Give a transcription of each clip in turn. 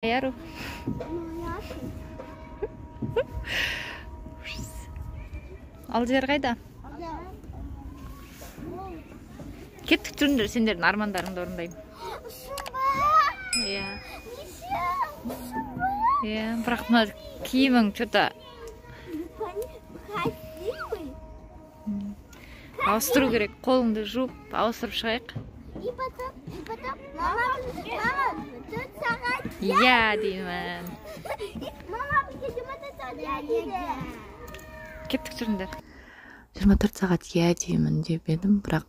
Аяру. Алдияр қайда? Кеттік, жүріңдер, сендердің армандарыңды орындаймын. Иә. Иә, бірақ мына киімің что-то ауыстыру керек. Қолыңды жуып, ауыстырып шығайық. И потом, мама, 4 сағат. Иә деймін. Мама, бізге 24 сағат иә дейді. Кеттік, жүріңдер. 24 сағат иә деймін деп едім, бірақ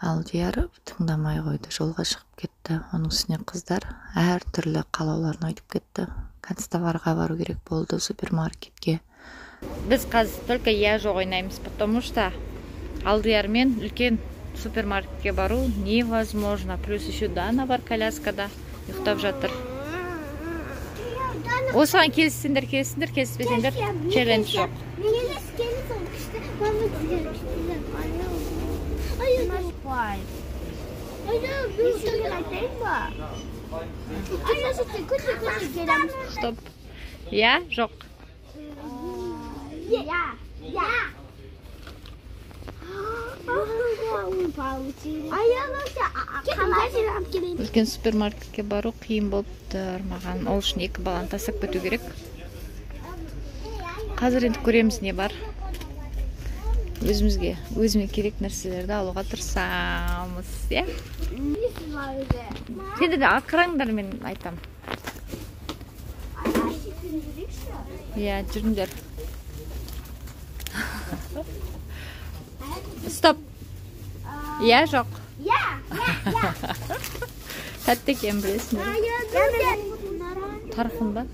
Алдияр тыңдамай қойды, жолға шығып кетті. Оның үстіне қыздар әртүрлі қалауларын айтып кетті. Канцтоварға бару керек болды, супермаркетке. Біз қазір только иә жоқ ойнаймыз, потому что Алдиярмен үлкен супермаркетке бару невозможно. Плюс еще Дана бар коляскада, ұйықтап жатыр. Осыған келіссеңдер, келіссіңдер, келіспесеңдер челлендж жоқ. Стоп. Иә, жоқ. Я. Үлкен супермаркетке бару қиын болып тұр маған. Ол үшін 2 баланы тастап кету керек. Қазір енді көреміз не бар. Өзімізге, өзіме керек нәрселерді алуға тырысамыз, иә? Сендер де қараңдар, мен айтам. Иә, жүріңдер. Стоп. Иә, жоқ. Иә. Тәтті екен, білесіңдер. Тархун ба?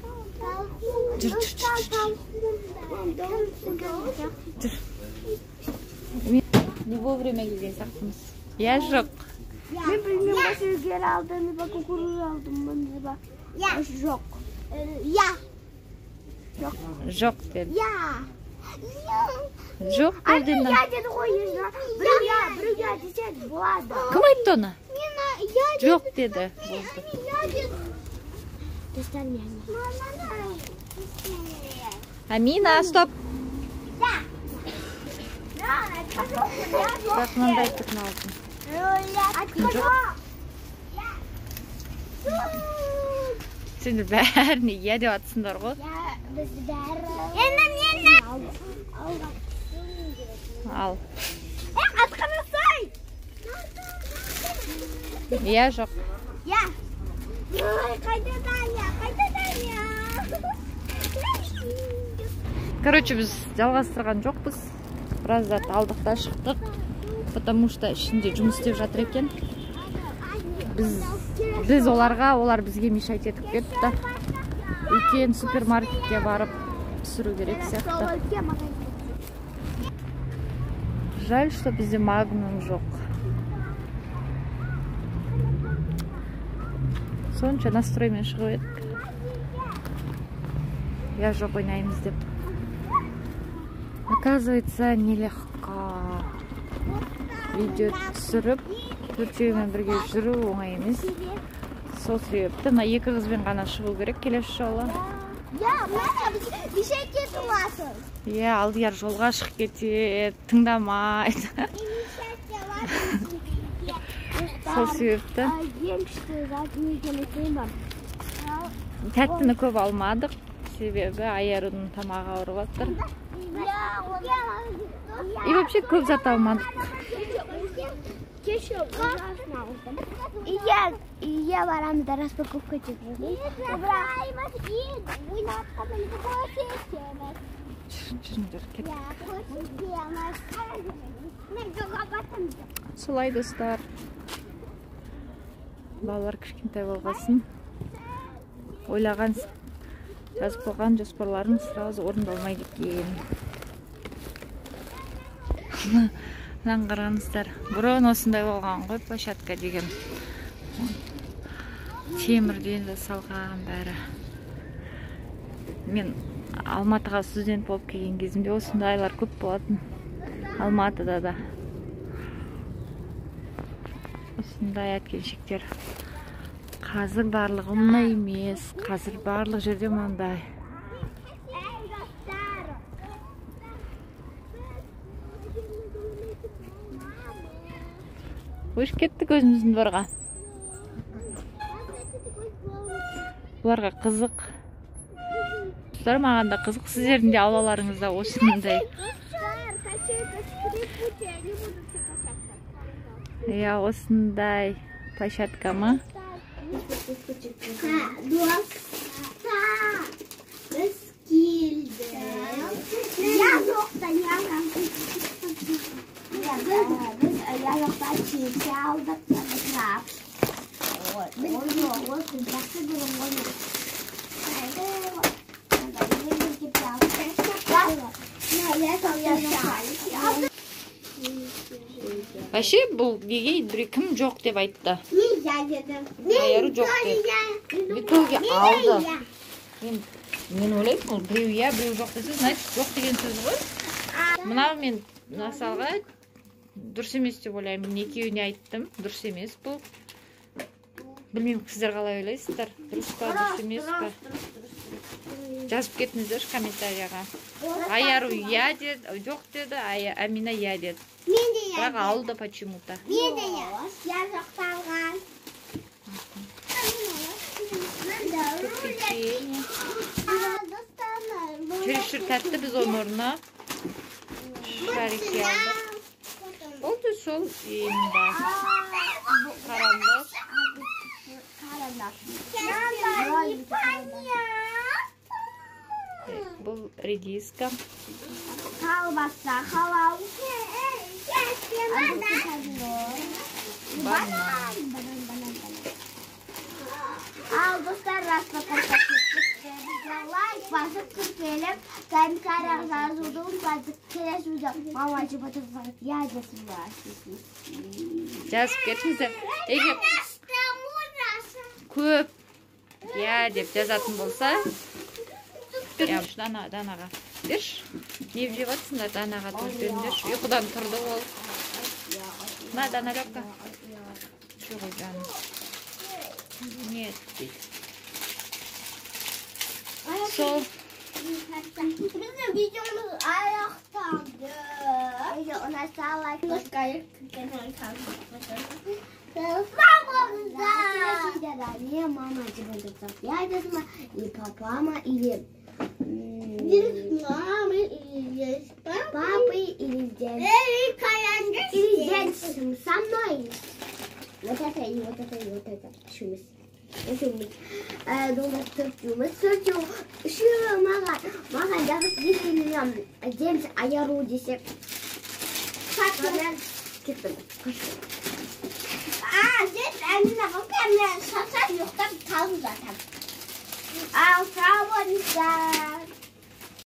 Жүр, жүр, жүр, жүр. Не вовремя келген сияқтымыз. Иә, жоқ. Мен білмеймін, шөгер алдым, либо кукуруз алдым, либо жоқ. Иә. Жоқ деді. Иә. Жоқ деді. Иә деді ғой, біреу иә, біреу иә десе болады. Кім айтты оны? Мен иә дедім. Жоқ деді. Болды. Иә дедім. Достар, мен. Амина, стоп. Бірақ мынандай түрін алдым. Жоқ. Сендер бәріне иә деп атсыңдар ғой. Біз бәрі. Ал. Атқанасай. Иә, жоқ. Иә. Қайтадан иә, қайтадан иә. Короче, біз жалғастырған жоқпыз. Біраз зат алдық та шықтық, потому что ішінде жұмыс істеп жатыр екен. Біз оларға, олар бізге мешать етіп кетті. Үлкен супермаркетке барып түсіру керек сияқты. Жаль, что бізде Магнум жоқ. Сонша настроймен шығып едік. Я жоқ ойнаймыз деп. Оказывается, нелегко. Видео түсіріп, төртеуімен бірге жүру оңай емес. Сол себепті мына екі қызбен ғана шығу керек келесі жолы. Иә, Алдияр жолға шығып кетеді, тыңдамайды. Сол себепті тәттіні көп алмадық, себебі Аярудың тамағы ауырып жатыр. И вообще көп зат алмадық. Иә, барамыз да распаковка етіп. Жүріңдер, кеттік. Солай, достар. Балалар кішкентай болғасын ойлаған, жазып қойған жоспарларың сразу орындалмайды екен. Мынаны қараңыздар. Бұрын осындай болған ғой площадка деген. Темірден жасалған бәрі. Мен Алматыға студент болып келген кезімде осындайлар көп болатын. Алматыда да. Осындай әткеншектер. Қазір барлығы оңай емес. Қазір барлық жерде мынандай. Қойшы кеттік өзіміздің дворға. Бұларға қызық. Достар, маған да қызық. Сіздердің де аулаларыңызда осындай. Иә, осындай площадка ма? Достар, біз келдік. Я жоқта, біз я жоқта чипсы алдық. Жақсы деген ғой. Вообще бұл неге бір кім жоқ деп айтты? Мен я дедім. Аяру жоқ деп. В итоге алды. Мен ойлаймын, ол біреу я, біреу жоқ десе, значит жоқ деген сөз ғой. Мынау мен мысалға дұрыс емес деп ойлаймын. Мен екеуіне айттым, дұрыс емес бұл. Білмеймін, сіздер қалай ойлайсыздар? Дұрыс па, дұрыс емес па? Жазып кетіңіздерші комментарияға. Аяру я деді, жоқ деді, Амина я деді. Мен де я. Бірақ алды почему-то. Мен де я. Я жоқта алған. Печенье. Чересчур тәтті, біз оның орнына шарики алдық. Болды сол енді. Карандаш. Бұл редиска. Колбаса, халал. Банан. Ал достар, распаковка кетті. Лайк басып, тіркеліп, комментарий жазуды ұмытпаңыз. Келесі видео мама жеп отырсақ, я десін. Жазып кетіңіздер. Егер көп я деп жазатын болса, берші Данаға. Берші. Не жеп жатсыңдар, Данаға тоже беріңдерші. Ұйқыдан тұрды ол. На, Дана, Лёвка. Чего, жаным? Нет, дейді. Сол. Біздің видеомыз аяқталды. Видео ұнаса лайк, мама я дедім, и папа, или мамы, или папы, или дядь. Или дядь со мной. Вот это и вот это и вот это. Үшеуміз. Үшеуміз. Төртеуміз. Төртеу. Үшеуі маған жазып, екеуіне Джеймс Аяру десек. Кеттім. Джеймс Амина мен шаршап ұйықтап талып жатамын. Ал, сау болыңыздар.